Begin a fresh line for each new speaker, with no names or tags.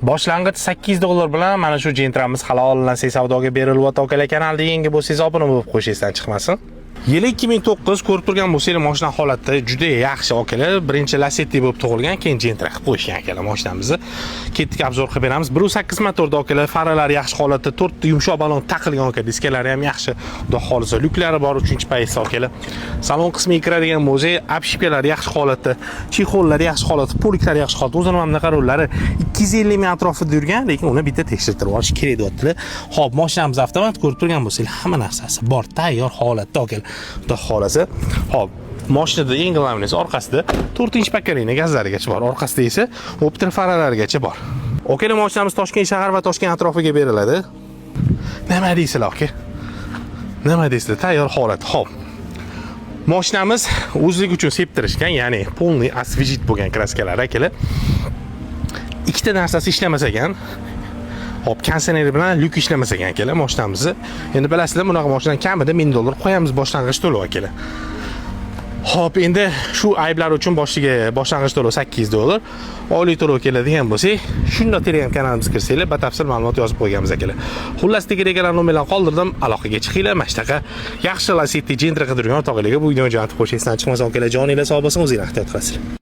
Boshlang'ich 8 dollar bilan mana shu Gentramiz halol savdoga berilyapti, akalar. Kanalda yangi bo'lsangiz, obuna bo'lib qo'yish esdan chiqmasin. Yili 2009, ko'rib turgan bo'lsanglar, mashina holatda juda yaxshi, akalar. Birinchi Lacetti bo'lib tug'ilgan, keyin Gentra qilib qo'yishgan, akalar, mashinamizni. Ketdik, обзор qilib beramiz. 1.8 motorda, akalar, faralari yaxshi holatda, to'rtta yumshoq balon taqilgan, aka, diskalari ham yaxshi. Xudo xohlasa, lyuklari bor, 3 pozitsiya, akalar. Salon qismiga kiradigan bo'lsak, обшивка lari yaxshi holatda, чехол lari yaxshi holatda, полик lari yaxshi holatda. O'zini mana bunaqa rollari 250 ming atrofida yurgan, lekin uni bitta tekshirtirib olish kerak deyaptilar. Xo'p, mashinamiz avtomat, ko'rib turgan bo'lsanglar, hamma narsasi bor, tayyor holatda, akalar. Xudo xohlasa. Xo'p, mashinada eng главный si orqasida 4-поколение gazlarigacha bor. Orqasida esa Optra faralarigacha bor. Akalar, mashinamiz Toshkent shahar va Toshkent atrofiga beriladi. Nima deysizlar, aka? Nima deysizlar? Tayyor holat. Xo'p. Mashinamiz o'zligi uchun septirishgan, ya'ni полный освежить bo'lgan краска lar, akalar. Ikkita narsasi ishlamas ekan. Hop, konditsioner bilan lyuk ishlamas ekan, akalar, mashinamizni. Endi bilasizlar, bunaqa mashinani kamida 1000 dollar qo'yamiz boshlang'ich to'lov, akalar. Hop, endi shu ayblar uchun boshiga boshlang'ich to'lov 800 dollar. Oylik to'lov keladigan bo'lsak, shunda Telegram kanalimizga kirsanglar, batafsil ma'lumot yozib qo'yganmiz, akalar. Xullas, telegramlar nomerlarni qoldirdim, aloqaga chiqinglar. Mana shunaqa yaxshi Lacetti, Gentra qidirgan o'rtoqlarga bu videoni jo'natib qo'yish esdan chiqmasin, akalar. Joninglar sog' bo'lsin, o'zinglar ehtiyot qilasizlar.